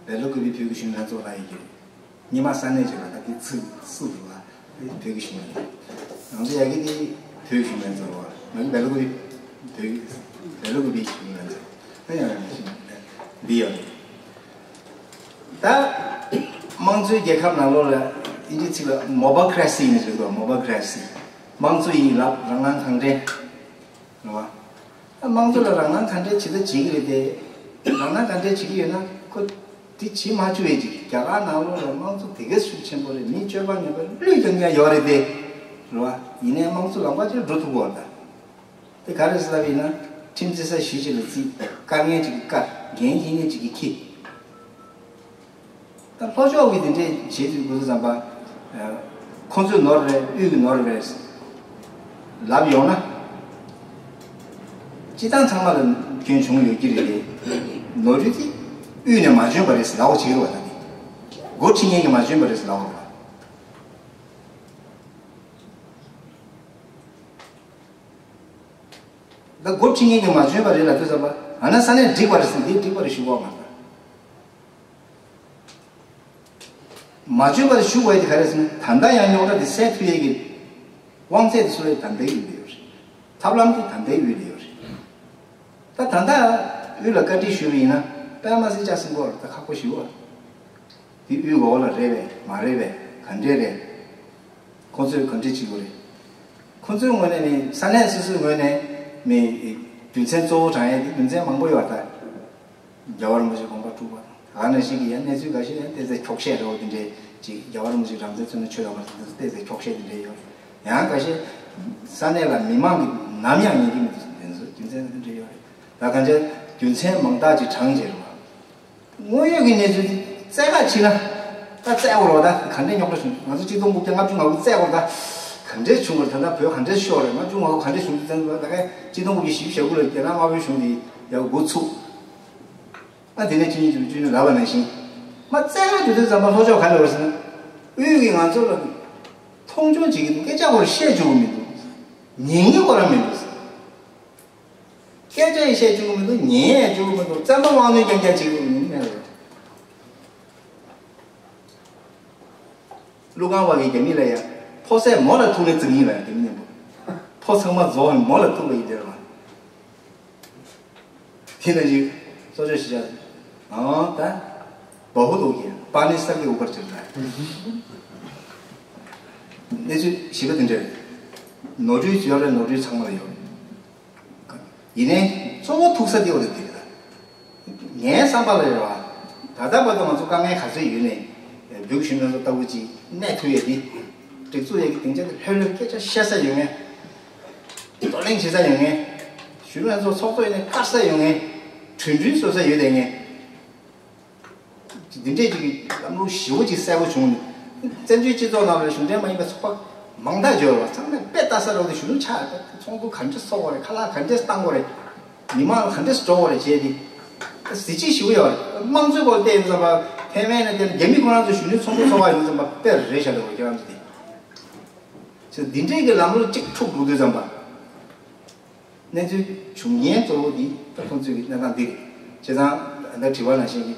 བེ་ལ་ཀུ་པི་བོད་ཀྱི་གཞོན་ནུ་ལྷན་ཚོགས་ལ་ཡི་གེ་རེད། ཉི་མ་ས་གནས་ཀྱི་ལ་ད་དེ་ཚིག་སུ་འདུག་ལ། དེ་བོད་ཀྱི་གཞོན་ནུ་ལྷན་ཚོགས། ང་ཚོ་ཡ་གི་དེ་བོད་ཀྱི་གཞོན་ནུ་ལྷན་ཚོགས་རེད་བ། ང་ཚོ་བེ་ལ་ཀུ་པི་བོད་ཀྱི་བེ་ལ་ཀུ་པི་གཞོན་ནུ་ལྷན་ཚོགས། ཨ་ཡ་ཡ་ཡ་འདི་ཡོད་རེད། ད་དམངས་གཙོའི་རྒྱལ་ཁབ་ནང་ལོགས་ལ་ཨིན་ཇིའི་ཚིག་ལ་མོ་བྷ་ཀ་ར་སི་ནས་བརྗོད་དོ། མོ་བྷ་ཀ་ར་སི། དམངས་གཙོ་ཡིན་ལབ། རང་སྣང་གང་དྲན། རེད་བ། ད་དམངས་གཙོ་ལ་རང་སྣང་གང་དྲན་བྱེད་ད་བྱེད་ཀྱི་རེད་དེ། རང་སྣང་གང་དྲན་བྱེད་ཀྱི་ཡོད་ན་ཁོ་དེ་བྱེད་མ་བཅུག་ཡས་ཅིག་རྒྱ་གར་ནང་ལོགས་ལ་དམངས་གཙོ་དེ་གས་ཤུགས་ཆེན་པོ་རེད། མི་སྤྱོད་པ་ངན་པ་བློས་གཏོང་མཁན་ཡོད་རེད་དེ། རེད་བ། ཡིན་ནའི་དམངས་གཙོ་ལམ་ཁ་ཅིག་འགྲོ་ཐུབ་ཀྱི་ཡོད་རེད་ད། དེ་ག་རེ་ཟེར་ལབ་ཡིན་ན། ཁྲིམས་བརྩི་ས་གཞི་གཅིག་ལ་བརྩི། བཀའ་ངན་གཅིག་གིས་བཀའ། འགན་འཁྱེར་མཁན་གཅིག་གིས་འཁྱེར། ད་ལྷོ་ཕྱོགས་ཀྱི་དེ་འདྲས་བྱེད་དུས་དགོས་ས་ཙམ་པ། ཁོ་ཚོས་ནོར་རེད། དབུས་ཀྱི་ནོར་རེད་ལབ་ཡོང་ན། སྤྱི་བཏང་ཚང་མ་ལ་སྐྱོན་བྱུང་ཡོད་ཀྱི་རེད་དེ། ནོར་འཁྲུལ་དེ་དབུས་ནས་མ་བྱུང་བ་རེད་ཟེར་ལབ་དགོས་བྱེད་ཀྱི་རེད་བ། ད་དེ་འགོ་ཁྲིད་མཁན་གྱིས་མ་བྱུང་བ་རེད་ཟེར་ལབ་དགོས་རེད་བ། ད་འགོ་ཁྲིད་མཁན་གྱིས་མ་བྱུང་བ་རེད་ལབ་དུས་ཙམ་པ། ཨ་ན་ས་གནས་འགྲིག་པ་རེད་ཟེར། འདི་འགྲིག་པ་རེད་ཞུ་གོ་མ་རེད། མ་བྱུང་བ་རེད་ཞུ་དགོས་ཡ་དེ་ག་རེ་ཟེར་ན། ད་ལྟ་ཡང་རྙོག་དྲ་འདི་སེལ་ཐུབ་ཡས་ཀྱི་དབང་ཚད་དེ་སུ་ལ་ཡོད། ད་ལྟའི་དབུས་ལ་ཡོད་རེད། ཐབས་ལམ་དེ་ད་ལྟའི་དབུས་ལ་ཡོད་རེད། ད་ད་ལྟ་དབུས་ལ་བཀའ་འདྲི་ཞུས་པ་ཡིན་ན་དཔེ་མ་སྲིད་ཅག་སེང་གོ་ད་ཁག་པོ་ཞིག་ཡོད། དེ་དབུས་འོག་ལ་རེད་པས་མ་རེད་པས། ག་འདྲས་རེད། ཁོ་ཚོས་ག་འདྲས་བྱེད་དགོས་རེད། ཁོ་ཚོའི་ངོས་ནས་ནི་ས་གནས་སོ་སོའི་ངོས་ནས་མི་རྒྱུ་མཚན་གཙོ་བོ་དྲངས་ཡས་དེ་རྒྱུ་མཚན་མང་པོ་ཡོད་རེད་ད། རྒྱལ་བ་རིན་པོ་ཆེ་དགོངས་པ་དཀྲུགས་པ་དང་། ད་ག་ནང་བཞིན་གྱི་ཡང་གནས་ཚུལ་འགའ་ཤས་ཡང་ཏོག་ཙམ་འཁྱོག་བཤད་འདྲ་བོ་དེ་འདྲས་ཅིག་རྒྱལ་བ་རིན་པོ་ཆེ་རང་བཙན་རྩོད་ལེན་ཆོས་དང་མ་ཟིན་དེ་ཚོ་ཏོག་ཙམ་འཁྱོག་བཤད་དེ་འདྲས་ཡོད་རེད། ཡང་འགའ་ཤས་ས་གནས་ལ་མི་མང་གིས་ནམ་ཡང་ཉན་གྱི་མི་འདུག་དེ་ཚོ་རྒྱུ་མཚན་དེ་འདྲས་ཡོད་རེད། ད་གང་ཅི་རྒྱུ་མཚན་མང་དག་ཅིག་དྲངས་བྱས་རེད་བ། དངོས་ཡོད་ཀྱི་གནས་ཚུལ་དེ་བཙལ་ག་ཕྱིན་ན། ད་བཙལ་དགོས་རེད་བ། ད་ག་འདྲས་རྙོག་དྲ་བྱུང་། ང་ཚོ་གཅིག་སྟོང་དགུ་བརྒྱ་ལྔ་བཅུ་ང་དགུ་བཙལ་དགོས་རེད་ད། ག་འདྲས་བྱུང་བ་རེད། ད་ལྟ་བོད་ག་འདྲས་ཤོར་རེད། ལྔ་བཅུ་ང་དགུ་ག་འདྲས་བྱུང་འདུག་བཙལ་དགོས་རེད། ད་ག་གཅིག་སྟོང་དགུ་བརྒྱ་བཞི་བཅུ་ཞེ་དགུ་ལ་རྒྱ་ནག་དམར་པོའི་གཞུང་དེ་ཡར་འགོ་ཚུགས། ཨ་དེ་ནས་ཆིངས་ཡིག་བཅུ་བཅུ་ནས་ལབ་པ་ནང་བཞིན། མ་བཙལ་ག་འགྲོ་དུས་ཙམ་པ་ལྷོ་ཕྱོགས་ག་ལ་ཡོད་ཟེར་ན། དབུས་ཀྱིས་ང་ཚོ་ལ་མཐོང་ཆུང་བྱེད་ཀྱི་འདུག་སྐད་ཆ་སྐོར་བཤད་བཅུག་གི་མི་འདུག་ཉན་གྱི་སྐོར་རང་མི་འདུག་སྐད་ཆ་ཡང་བཤད་བཅུག་གི་མི་འདུག་ཉན་ཡང་བཅུག་གི་མི་འདུག་བཙན་པོ་དབང་ནུས་རྐྱང་རྐྱང་བྱེད་ཀྱི་མི་འདུག་ཀླུ་ཁང་པ་གིས་རྒྱ་མི་ལ་ཡ། ཕོ་སྲས་མོ་ལ་ཐུག་ལེ་བརྩི་གི་ཡིན་ལ་རྒྱ་མི་མཉམ་པོ། ཕོ་ཚང་མ་རྫོགས་མོ་ལ་ཐུག་པ་ཡིན་དེ་རེད་བ། དེ་ནང་བཞིན་གཙོ་ཆེ་ཞིག་ཆགས། ཨང་ད། བ་ཧུ་ལུ་གི་པ་ནི་སར་གི་ཨུ་པར་ཅིར་ད། གནས་ཚུལ་ཞིབ་པ་དེ་འདྲ་རེད། ནོར་འཁྲུལ་ཡོད་རེད། ནོར་འཁྲུལ་ཚང་མ་ལ་ཡོད། ཡིན་ནའི་གཙོ་བོ་ཐུག་ས་དེ་འོ་དེ་དེ་རེད་ད། ངའི་བསམ་པ་ལ་རེད་བ། ད་ལྟ་བར་དུ་ང་ཚོ་དཀའ་ངལ་ག་ཚོད་ཡོད་ནའི། བོད་གཞོན་ནུ་ཚོ་ལྟ་བུ་ཅིག་གནས་ཐུབ་ཡས་དེ། སྒྲིག་འཛུགས་ཡས་ཀྱི་སྡིངས་ཆ་དེ་ལྷོད་ལྷོད་སྐད་ཆ་བཤད་ས་ཡོད་ངེས། གདོང་ལེན་བྱེད་ས་ཡོད་ངེས། གཞོན་ནུ་ཚོ་ཚོགས་གཙོ་ཡིན་ནའི་བཀར་ས་ཡོད་ངེས། གྲོས་མཐུན་བཟོ་ས་ཡོད་དེ་ངེས། འདི་འདྲས་ཅིག་གི་ལམ་ལུགས་ཞེ་པོ་ཅིག་གསལ་པོ་བྱུང་ནས། བཙན་བྱོལ་སྤྱི་ཚོགས་ནང་ལ་གཞུང་འབྲེལ་མ་ཡིན་པའི་ཚོགས་པ་མང་དག་ཡོད་རེད་བ། ཚང་མས་དཔེ་ལྟ་ས་རེད་བ། དེ་གཞོན་ནུ་ཆགས་རེད། ཚོགས་འདུ་ག་འདྲས་ཚོགས་དགོས་རེད། ཁ་ལག་ག་འདྲས་བཏང་དགོས་རེད། མི་མང་ལ་ག་འདྲས་འགྲོ་དགོས་རེད་བྱས་ཏེ། གཟི་བརྗིད་ཞེ་པོ་ཡོད་རེད། དམངས་གཙོའི་སྐོར་བལྟས་ཡོང་དུས་ཙམ་པ་ཕན་མེད་ན་དེ་རྒྱ་མི་ཁོ་རང་ཚོ་གཞོན་ནུ་ཚོགས་འདུ་ཚོགས་པ་ཡོང་དུས་ཙམ་པ་དཔེ་རེད་ཤག་རེད་བ། ཁྱེད་རང་ཚོ་དེ། ཚེ་འདི་འདྲས་ཀྱི་ལམ་ལུགས་གཅིག་འཁྲུག་འགྲོ་དུས་ཙམ་པ། གནས་ཚུལ་བྱུང་རྐྱེན་གཙོ་བོ་འདི་ད་ཁོང་ཚོའི་གི་གནས་སྟངས་འདི་རེད། བྱས་ཙང་ད་དྲི་བ་ནང་བཞིན་གྱི།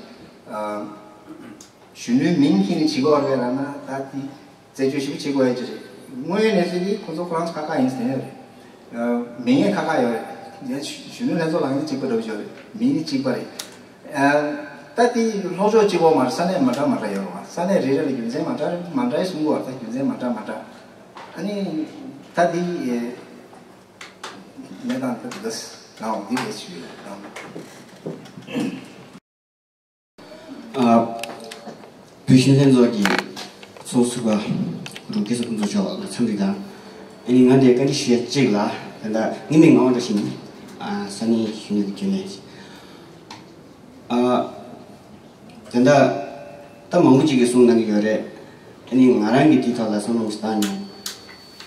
ཨ། གཞོན་ནུའི་མིང་འཁྱེར་ནས་བྱེད་དགོས་རེད་ལབ་ན་ད་འདི་རྩད་གཅོད་ཞིབ་པོ་བྱེད་དགོས་ཡ་ཅིག་རེད། དངོས་ཡོད་གནས་ཚུལ་འདི་ཁོང་ཚོ་ཁོ་རང་ཚོ་ཁག་ཁག་ཡིན་ཟེར་ཡོད་རེད། ཨ། མིང་ཡང་ཁག་ཁག་ཡོད་རེད། ཡང་གཞོན་ནུ་ལྷན་ཚོགས་ལངས་ནས་གཅིག་པ་འདྲ་པོ་ཞིག་ཡོད་རེད། མིང་ནི་གཅིག་པ་རེད། ཨ། ད་འདི་ལྷོ་ཕྱོགས་གཅིག་པོ་མ་རེད། ས་གནས་མ་འདྲ་མ་འདྲ་ཡོད་རེད་བ། ས་གནས་རེ་རེ་ལ་རྒྱུ་མཚན་མ་འདྲ་མ་འདྲ་གསུང་གི་ཡོད་རེད། ད་རྒྱུ་མཚན་མ་འདྲ་མ་འདྲ། ཨ་ནི་ད་འདི། གནས་སྟངས་འདི་འདུག་ལའང་འདི་ལས་ཞུས་ཡོད་དང་། ཨ། བོད་གཞོན་ལྷན་ཚོགས་ཀྱི་ཚོགས་ཟུར་པ་རུ་སྐལ་བཟང་ཕུན་ཚོགས་མཆོག་ལ་འཚམས་འདྲི་དང་། ཨ་ནི་ང་འདིར་བཀའ་འདྲི་ཞུ་ཡ་གཅིག་ལ། ད་ལྟ་ངའི་མིང་ངག་དབང་བཀྲ་ཤིས་ཡིན། ཨ། ས་གནས་གཞོན་ནུ་གི་རྒྱུན་ལས། ཨ། ད་ལྟ་ད་མང་པོ་ཅིག་གིས་གསུངས་གནང་གི་ཡོད་རེད། ཨ་ནི་ང་རང་གིས་དེའི་ཐོག་ལ་བསམ་བློ་ཞིག་བཏང་ནས།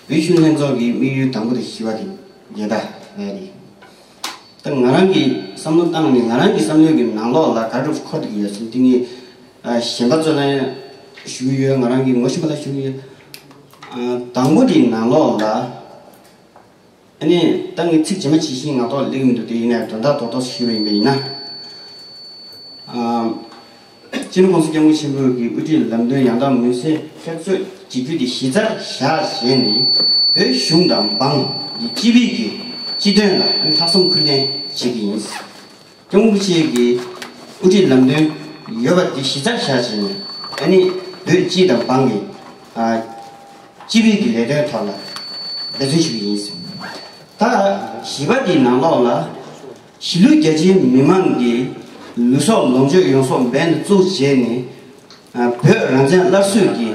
བོད་གཞོན་ལྷན་ཚོགས་ཀྱི་དམིགས་ཡུལ་དང་པོ་དེ་བཞི་པ་དེ་རྒྱལ་དར་རེད། ད་ང་རང་གིས་བསམ་བློ་བཏང་ནས། ང་རང་གི་བསམ་བློའི་གི་ནང་ལོགས་ལ་ག་རེ་འཁོར་བསྡད་ཀྱི་ཡོད་ཟེར་ན། དེ་ངས་ཨ་གཞན་པ་ཚོ་ལ་ཞུ་གི་ཡོད། ང་རང་གི་ངོ་ཤེས་པ་ལ་ཞུ་གི་ཡོད། ཨ། དང་པོ་དེའི་ནང་ལོགས་ལ། ཨ་ནི་ད་ངས་ཚིག་ཇི་མ་ཇི་བཞིན་ངག་ཐོག་སླེབས་ཀྱི་མི་འདུག། དེ་ཡིན་ནའི་དོན་དག་རྡོག་རྡོག་ཞུས་པ་ཡིན་པ་ཡིན་ན། ཨ། སྤྱི་ནོར་༸གོང་ས་༸སྐྱབས་མགོན་ཆེན་པོ་གི་དབུ་ཁྲིད་ལམ་སྟོན་ཡང་དག་མུན་སེལ་འཁྱེར་རྩོད་བྱེད་རྒྱུ་དེ་གཞི་རྩར་བཞག་བྱས་ནས། བོད་གཞུང་དང་འབངས་ཀྱི་སྤྱི་པའི་གི་སྤྱི་དོན་ལ་ལྷག་བསམ་ཁུར་ལེན་བྱེད་ཀྱི་ཡིན། སྐྱབས་མགོན་རིན་པོ་ཆེ་གི་དབུ་ཁྲིད་ལམ་སྟོན་ཡོད་པ་དེ་གཞི་རྩར་བཞག་བྱས་ནས། ཨ་ནི་བོད་སྤྱི་དང་འབངས་ཀྱི་ཨ་སྤྱི་པའི་གི་ལས་དོན་ཐོག་ལ་འབད་བརྩོན་ཞུ་གི་ཡིན། ད་བཞི་པ་དེའི་ནང་ལོགས་ལ། གཞིས་ལུས་རྒྱ་ཆེའི་མི་མང་གི་ལུས་སྲོག་ལོངས་སྤྱོད་ཡོངས་རྫོགས་འབེན་དུ་བཙུགས་བྱས་ནས། ཨ། བོད་རང་བཙན་སླར་གསོའི་གི་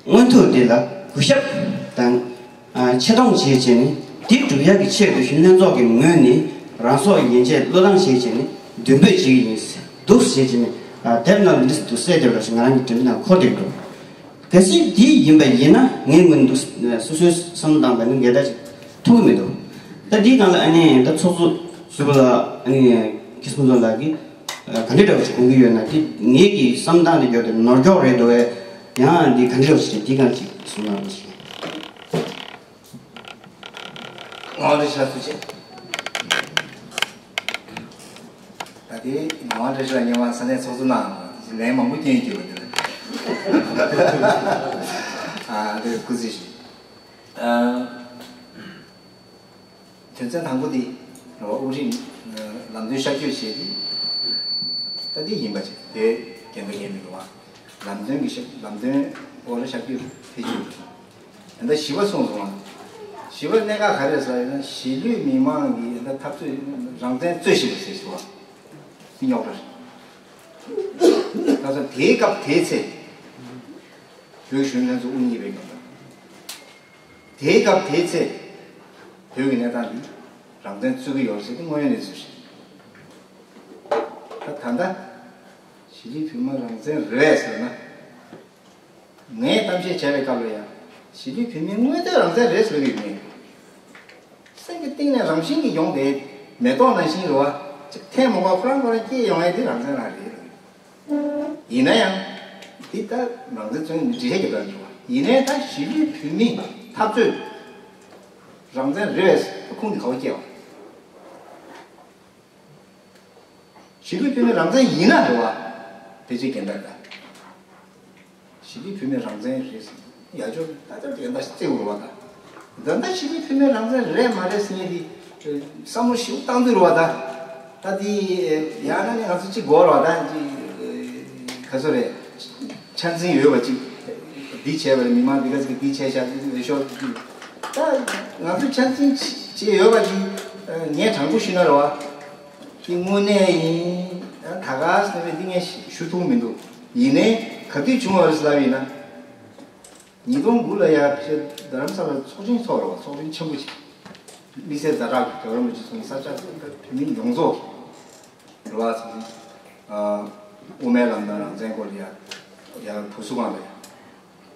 མངོན་མཐོ་དེ་ལ་གུས་ཞབས་དང་། ཨ། ཆེ་མཐོང་བྱེད་བྱས་ནས། དེ་སྒྲུབ་ཡག་གི་ཆེད་དུ་གཞོན་ལྷན་ཚོགས་ཀྱི་ངོས་ནས་རང་སྲོག་ཡན་ཆད་བློས་བཏང་བྱེད་བྱས་ནས་མདུན་སྤོས་བྱེད་ཀྱི་ཡིན། འདུག་ཟེར་བྱས་ནས། ཨ། དེབ་ནང་ལ་འདི་འདུག་གསལ་བསྡད་པ་རེད་ཟེར། ང་རང་གི་དྲན་པའི་ནང་འཁོར་བསྡད་འདུག། གལ་སྲིད་འདི་ཡིན་པ་ཡིན་ན། ངས་ངོས་འདུག་སོ་སོའི་བསམ་བློ་བཏང་པ་ཡིན་ན་འགལ་ཟླ་ཅིག་མཐོང་གི་མི་འདུག། ད་འདིའི་སྒང་ལ་ཨ་ནི་ད་ཚོགས་གཙོ་ཟུར་པ་ལགས། ཨ་ནི་སྐལ་བཟང་ཕུན་ཚོགས་ལགས་ཀྱིས་ག་འདྲའི་འདྲ་བ་ཞིག་དགོངས་ཀྱི་ཡོད་ན། དེ་ངེད་ཀྱི་བསམ་སྟངས་དེ་ཡོད་དེ་ནོར་འཁྱོག་རེད་འདུག་གས། ཡང་འདི་ག་འདྲའི་འདྲ་བ་ཞིག་རེད། འདིའི་སྒང་ཅིག་གསུང་གནང་རོགས་ཞུ། ངག་དབང་བཀྲ་ཤིས་ལགས་ཐུགས་རྗེ་ཆེ། ད་དེ་ངག་དབང་བཀྲ་ཤིས་ལགས་སྔོན་མ་ས་གནས་ཚོགས་གཙོ་གནང་། ལན་མང་པོ་སྐྱོན་གྱི་ཡོད་པ་དེ་ལ། ཨ། དེ་སྐུ་རྩིས་ཞུ། ཨ། དོན་ཚན་དང་པོ་དེ་རོ། དབུ་ཁྲིད་ལམ་སྟོན་ཤར་བསྐྱོད་བྱས་ཏེ། ད་དེ་ཡིན་པ་ཅིག་དེ་འགལ་འདུ་གང་ཡང་མི་འདུག་བ། ལམ་སྟོན་གྱི་ཤ། ལམ་སྟོན་འོག་ལ་ཤར་བསྐྱོད་ཕེབས་ཀྱི་ཡོད། ད་ལྟ་བཞི་པ་གསུངས་སོང་བ། བཞི་པ་གནད་འགག་ག་རེ་རེད་ཟེར་ན། གཞིས་ལུས་མི་མང་གི་ད་ལྟ་འཐབ་རྩོད་རང་བཙན་རྩོད་བཞིན་པ་ཟེར་སོང་བ། དེ་རྙོག་དྲ་རེད། ད་ལྟ་དེའི་སྐབས་དེའི་ཚེ་བོད་གཞོན་ལྷན་ཚོགས་དབུ་བརྙེས་པའི་སྐབས་དང་། དེའི་སྐབས་དེའི་ཚེ་བོད་ཀྱི་གནས་སྟངས་འདི་རང་བཙན་རྩོད་ཀྱི་ཡོད་ཟེར་དེ་དངོས་ཡོད་གནས་ཚུལ་རེད། ད་ད་ལྟ་གཞིས་ལུས་བོད་མི་རང་བཙན་རེད་ཟེར་ན། ངས་གཏམ་བཤད་བྱས་པའི་སྐབས་ལ་ཡང་གཞིས་ལུས་བོད་མིའི་མངོན་འདོད་རང་བཙན་རེད་ཟེར་གྱི་མེད། སེམས་ཀྱི་གཏིང་ནས་རང་བཞིན་གྱིས་ཡོང་བསྡད་མེ་ཏོག་ནང་བཞིན་རེད་བ། ཅིག་ཐལ་མོ་སྒང་ཁོ་རང་ཁོ་རང་སྐྱེས་ཡོང་ཡས་དེ་རང་བཙན་རང་རེད། ཡིན་ན་ཡང་། འདི་ལྟར་རང་བཙན་རྩོད་མཁན་འདི་འགྲེལ་བཤད་རྒྱབ་སྟངས་འགྲིག་པ་ཡིན་ནའི། ད་གཞིས་ལུས་བོད་མིའི་འཐབ་རྩོད་རང་བཙན་རེད་པས་ཁུངས་འདི་ག་པར་སྐྱེལ་བ། གཞིས་ལུས་བོད་མིའི་རང་བཙན་ཡིན་ན་རེད་པ། ཕལ་ཆེར་འགལ་ཟླ་རེད་ད། གཞིས་ལུས་བོད་མིའི་རང་བཙན་རེད་ཟེར། ཡ་ཅོ་ད་ལྟ་འགལ་ཟླ་ཞིག་བརྩི་དགོས་རེད་པ་ད། ད་ལྟ་གཞིས་ལུས་བོད་མིའི་རང་བཙན་རེད་མ་རེད་ཟེར་མཁན་འདི་བསམ་བློ་ཞིབ་བཏང་དུས་རེད་པ་ད། ད་འདི་ཡང་ན་ནི་ང་ཚོ་གཅིག་དགོས་རེད་པ་ད། གཅིག་ག་ཚོད་རེད། ཆ་འཛིན་ཡོད་པ་གཅིག་འདི་བྱས་པ་རེད། མི་མང་འདི་ག་ཚོད་འདི་བྱས་ཤག་འདི་ཤོར་འདི། ད་ང་ཚོས་ཆ་འཛིན་བྱས་ཡོད་པ་འདི་ངས་དྲང་པོ་ཞུས་ན་རེད་པ། འདི་དངོས་གནས་ཡིན། ད་ག་ཟེར་བའི་འདི་ངས་ཞུ་ཐུབ་མི་འདུག། ཡིན་ནའི་ག་དུས་བྱུང་བ་རེད་ཟེར་ལབ་ཡིན་ན། ཉིས་སྟོང་དགུ་ལ་ཡར་ཕྱིར་རྡ་རམ་ས་ལར་ཚོགས་ཆེན་ཚོགས་རེད་པ། ཚོགས་ཆེན་ཆེན་པོ་ཅིག། དམིགས་བསལ་ཛ་དྲག་གི་རྒྱལ་བ་རིན་པོ་ཆེ་གསུང་ས་ཆ་བོད་མི་ཡོངས་རྫོགས་རེད་པ། ཚོགས་ཆེན། ཨ། དབུ་མའི་ལམ་དང་རང་བཙན་སྐོར་ལ་ཡར་ཡར་བུ་གསུང་སྒང་ལ་ཡར།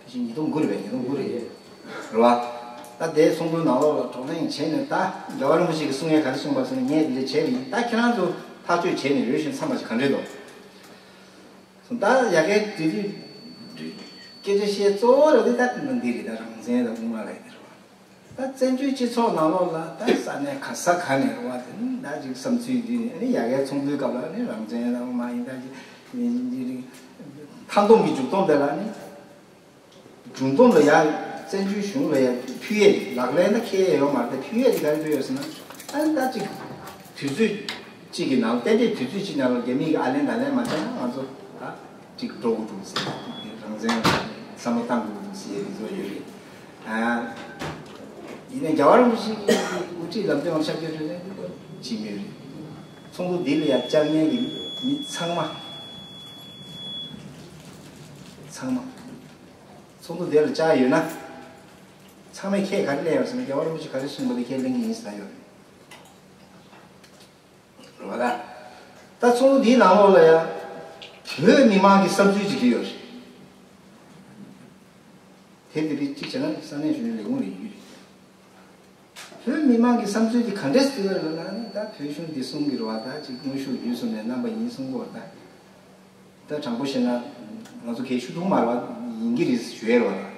ཕལ་ཆེར་ཉིས་སྟོང་དགུ་རེད་པས། ཉིས་སྟོང་དགུ་རེད། རེད་པ། ད་དེ་ཚོགས་འདུའི་ནང་ལོགས་ལ་བགྲོ་གླེང་བྱས་ནས། ད་རྒྱལ་བ་རིན་པོ་ཆེ་གིས་གསུང་ཡས་ག་རེ་གསུངས་པ་ཟེར་ན། ངས་དེ་འདྲ་བྱས་པ་ཡིན། ད་ཁྱེད་རང་ཚོ་ཐག་གཅོད་བྱས་ནས་ཡོད་བཞིན་མཚམས་པ་ཞིག་ག་འདྲས་འདུག། ད་ཡ་གིའི་དུས་དུས་སྐད་ཆ་བཤད་གཙོ་བོ་རེད་དེ། ད་འདི་རེད། ད་རང་བཙན་དང་དབུ་མ་ལ་ཡི་དེ་རེད་པ། ད་བཙན་བྱོལ་སྤྱི་ཚོགས་ནང་ལོགས་ལ་ད་ས་གནས་ག་ས་ག་ནས་རེད་པ། དེ་ནི་ད་ཅིག་བསམ་ཚུལ་འདི་ནི་ཨ་ནི་ཡ་གིའི་ཚོགས་འདུའི་སྐབས་ལ་ནི་རང་བཙན་དང་དབུ་མ་ཡིན། ད་ཅིག་མཐའ་སྡོམ་གྱི་མཇུག་སྡོམ་དེ་ལ་ནི། མཇུག་སྡོམ་ལ་ཡ་བཙན་བྱོལ་གཞུང་ལ་ཡ་ཕུལ་ཡས། ལག་ལེན་ད་འཁེལ་ཡས་ཡོད་མ་རེད། ཕུལ་ཡས་དེ་ག་རེ་ཕུལ་ཡོད་ཟེར་ན། ཨ་ནི་ད་ཅིག་དུས་ཚོད་གཅིག་གི་ནང་། རྟེན་འབྲེལ་དུས་ཚོད་གཅིག་ནང་ལ་རྒྱ་མི་གིས་ཨ་ལན་ད་ལན་མ་བྱས་ན། ང་ཚོ་ད་ཅིག་འགྲོ་དགོས་འདུག་ཟེར། རང་བཙན་བསམ་བློ་བཏང་དགོས་འདུག་ཟེར་ཡས་དེ་ཚོ་ཡོད་རེད། ཨ། ཡིན་ནའི་རྒྱལ་བ་རིན་པོ་ཆེ་གི་དབུ་ཁྲིད་ལམ་སྟོན་འོག་ཤར་བསྐྱོད་ཐུབ་ན། ཅིག་མེད་རེད། ཚོགས་འདུ་འདི་ལ་ཡང་བཅར་མཁན་གྱི་མི་ཚང་མ། ཚང་མ། ཚོགས་འདུ་དེ་ལ་བཅར་ཡོད་ན། ཚང་མས་ཁས་ག་རེ་ལེན་ཡོད་ཟེར་ན། རྒྱལ་བ་རིན་པོ་ཆེ་ག་རེ་གསུངས་པ་དེ་ཁས་ལེན་གྱི་ཡིན་ཟེར་ཡོད་རེད། རེད་བ་ད། ད་ཚོགས་འདུ་འདིའི་ནང་ལོགས་ལ་ཡང་བོད་མི་མང་གི་བསམ་ཚུལ་ཅིག་བྲིས་ཡོད་རེད། དེབ་འདི་གཅིག་བྱས་ན་ས་གནས་གཞོན་ནུ་ལས་ཁུངས་ལ་ཡོད་རེད། བོད་མི་མང་གི་བསམ་ཚུལ་འདི་ག་འདྲས་ཟེར་བ་ལབ་ན་ནི། ད་བོད་གཞུང་འདི་གསུམ་གྱི་རེད་བ། ད་ཅིག་དངོས་ཤུགས་བརྒྱུད་གསུམ་ནས་རྣམ་པ་ཡིན་གསུང་གི་ཡོད་རེད་ད། ད་དྲང་པོ་བཤད་ན་ང་ཚོ་གའི་ཤུགས་ཐུང་མ་རེད་བ། ཡིན་གྱི་རེད་ཞུ་ཡས་རེད་བ་ད།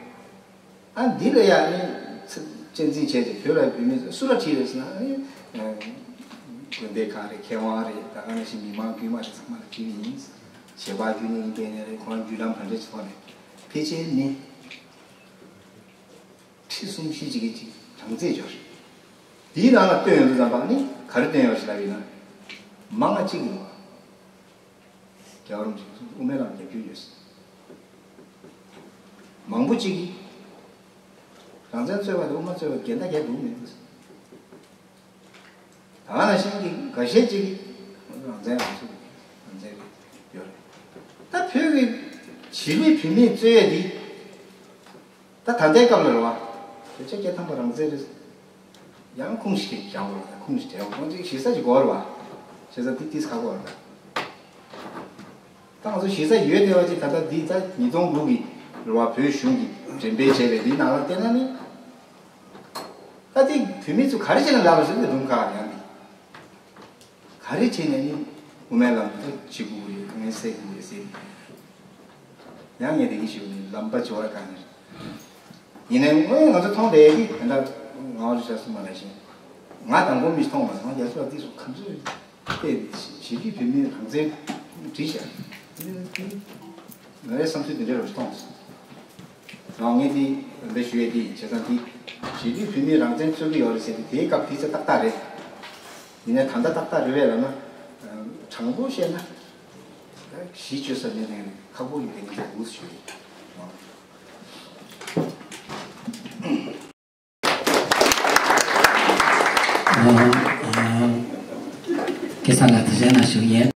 ཨ་འདི་ལ་ཡང་ནི་ཚ་གཅེས་འཛིན་བྱས་ཏེ་བོད་ལ་བོད་མི་སུ་ལ་བྲིས་རེད་ཟེར་ན་ནི། ཨ་དགོན་སྡེ་ཁག་རེད། མཁས་དབང་རེད། ད་ག་ནང་བཞིན་མི་མང་དཀྱུས་མ་རེད། ཚང་མ་ལ་བྲིས་པ་ཡིན། ཞལ་པར་བརྒྱུད་ནས་ཡིན་པས་ནས་རེད། ཁོ་རང་བརྒྱུད་ལམ་ག་འདྲས་ཐོག་ནས། ཕལ་ཆེར་ནི་ཁྲི་གསུམ་བཞི་ཅིག་གིས་ཅིག་གྲངས་ཚད་འབྱོར། དེའི་ནང་ལ་བཏོན་ཡོང་དུས་ཙམ་པ་ནི་ག་རེ་བཏོན་ཡོད་ཞེས་ལབ་ཡིན་ན། མང་ང་གཅིག་ཡིན་པ། རྒྱལ་བ་རིན་པོ་ཆེ་དབུ་མའི་ལམ་རྒྱབ་སྐྱོར་ཡོད་ཟེར། མང་པོ་གཅིག་གིས་རང་བཙན་རྩོད་པ་དང་དབུ་མ་རྩོད་པ་འགལ་ཟླ་གང་ཡང་འདུག་མི་འདུག་ཟེར། ད་ག་ནང་བཞིན་གྱི་འགའ་ཤས་ཅིག་གིས་རང་བཙན་རང་ཚུགས་རེད། རང་བཙན་རེད་ཡོད་རེད། ད་བོད་ཀྱི་བྱིས་པའི་བུད་མེད་རྩོད་ཡས་འདི། ད་ད་ལྟའི་སྐབས་ལ་རེད་བ། བོད་ཆས་སྐྱེལ་ཐང་པ་རང་བཙན་རེད། ཡང་ཁུངས་ཤིག་བཞག་དགོས་རེད། ཁུངས་ཤིག་བྲལ་དགོས། ཁོང་ཚོའི་གཞི་རྩ་ཅིག་དགོས་རེད་བ། བྱས་ཙང་འདི་ཏིས་ཁག་པོ་རེད། ད་ང་ཚོ་གཞི་རྩ་ཡོད་བསྡད་པ་ཅིག་ད་ལྟ་འདི་ད་ཉིས་སྟོང་དགུ་གི་རེད་བ། བོད་གཞུང་གིས་འགྲེམས་སྤེལ་བྱས་པའི་འདིའི་ནང་ལ་བལྟས་ན་ནི། ད་འདི་བོད་མི་ཚོ་ག་རེ་བྱས་ན་ལབ་པ་ཟེར་ནས་སྒྲུང་ཁག་ཡང་འདི། ག་རེ་བྱས་ནས་ནི་དབུ་མའི་ལམ་དུ་བྱེད་དགོས་ཀྱི་རེད། དཀའ་ངལ་སེལ་དགོས་ཀྱི་རེད་ཟེར། ཡང་ངས་དེ་གི་ཞུ་ནི་ལམ་པ་བྱེ་བ་གང་ནས། ཡིན་ནའི་ངོས་ང་ཚོ་མཐོང་བསྡད་ཀྱི་དེ་འདྲ་ངག་རུ་ཤ་གསུངས་པ་ནང་བཞིན། ང་དང་པོ་མི་མཐོང་བ་སོང་རྒྱ་ཚོ་ལ་འདི་སོང་ག་ཚོད་དེ་བྱེད་ཀྱི་བོད་མི་རང་བཙན་བྲིས་ཤག་ང་རའི་བསམ་ཚུལ་དེ་འདྲ་རུ་མཐོང་སོང་། ང་ངས་འདི་འདི་ཞུ་ཡས་འདི་བྱས་ཙང་འདི་བྱེད་ཀྱི་བོད་མི་རང་བཙན་རྩོད་ཀྱི་ཡོད་རེད་ཟེར་ཏེ་དེའི་སྐབས་དེ་ཚེ་ཏག་ཏག་རེད། ཡིན་ནའི་ད་ལྟ་ཏག་ཏག་རེད་པས་ལབ་ན། དྲང་པོ་བཤད་ན། གཞི་བཅོལ་ས་མེད་ནའི་ཁག་པོ་ཡིན་པའི་ངས་འདུག་ཞུ་ཡིན། སྐལ་བཟང་ལགས་དེ་བྱས་ན་ཞུ་ཡིན།